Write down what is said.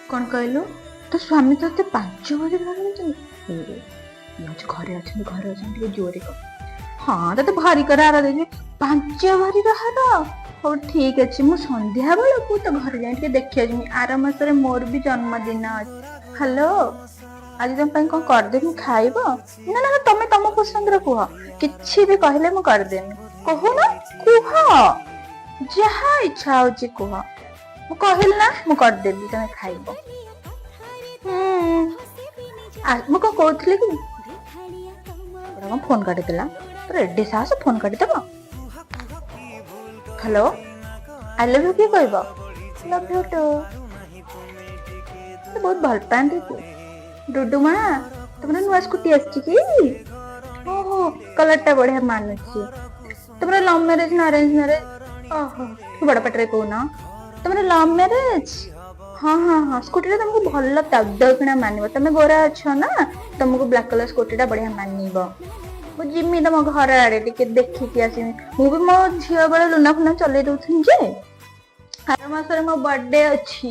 କଣ କହିଲୁ? ତୋ ସ୍ୱାମୀ ତୋତେ 5 ଭରି ଭାର ଦେଇଛନ୍ତି? ଘରେ ଅଛନ୍ତି, ଘରେ ଅଛନ୍ତି, ଟିକେ ଜୋରେ କହ। ହଁ, ତୋତେ ଭରିକର ହାର ଦେଇଛି, 5 ଭରିର ହାର। ହଉ, ଠିକ ଅଛି, ମୁଁ ସନ୍ଧ୍ୟା ବେଳକୁ ତୋ ଘରେ ଯାଇ ଟିକେ ଦେଖିବାକୁ ଯିବି। ଆର ମାସରେ ମୋର ବି ଜନ୍ମଦିନ ଅଛି। ହ୍ୟାଲୋ, ଆଜି ତମ ପାଇଁ କଣ କରିଦେବି ଖାଇବ? ନା ନା ନା, ତମେ ତମ ପସନ୍ଦର କୁହ। କିଛି ବି କହିଲେ ମୁଁ କରିଦେବି। କହୁନ, କୁହ, ଯାହା ଇଚ୍ଛା ହଉଛି କୁହ। ମୁଁ କହିଲି ନା, ମୁଁ କରିଦେବି, ତମେ ଖାଇବ। ହୁଁ, ମୁଁ କଣ କହୁଥିଲି କି, କଣ ଫୋନ କାଟିଦେଲା? ତୋର ଏଡେ ସାହସ, ଫୋନ କାଟିଦବ? ହ୍ୟାଲୋ, I love you କିଏ କହିବ? Love you too. ବହୁତ ଭଲ ପାଆନ୍ତି କି? ଡୁଡୁ ମା, ତମର ନୂଆ ସ୍କୁଟି ଆସିଛି କି? ଓହୋ, କଲର ଟା ବଢିଆ ମାନୁଛି। ତମର ଲଭ୍ ମ୍ୟାରେଜ ନା ଆରେଞ୍ଜ ମ୍ୟାରେଜ? ଓହୋ, ବଡ ପାଟିରେ କହୁନ। ତମର ଲଭ୍ ମ୍ୟାରେଜ? ହଁ, ସ୍କୁଟିଟା ତମକୁ ଭଲ ତଗ କିଣା ମାନିବ। ତମେ ଗୋରା ଅଛ ନା, ତମକୁ ବ୍ଲାକ୍ କଲର ସ୍କୁଟି ଟା ବଢିଆ ମାନିବ। ମୁଁ ଯିମି ତମ ଘର ଆଡେ, ଟିକେ ଦେଖିକି ଆସିମି। ମୁଁ ବି ମୋ ଝିଅ ବେଳେ ଲୁନା ଫୁନା ଚଲେଇ ଦଉଥିଲି ଯେ। ଆର ମାସରେ ମୋ ବର୍ଥଡେ ଅଛି।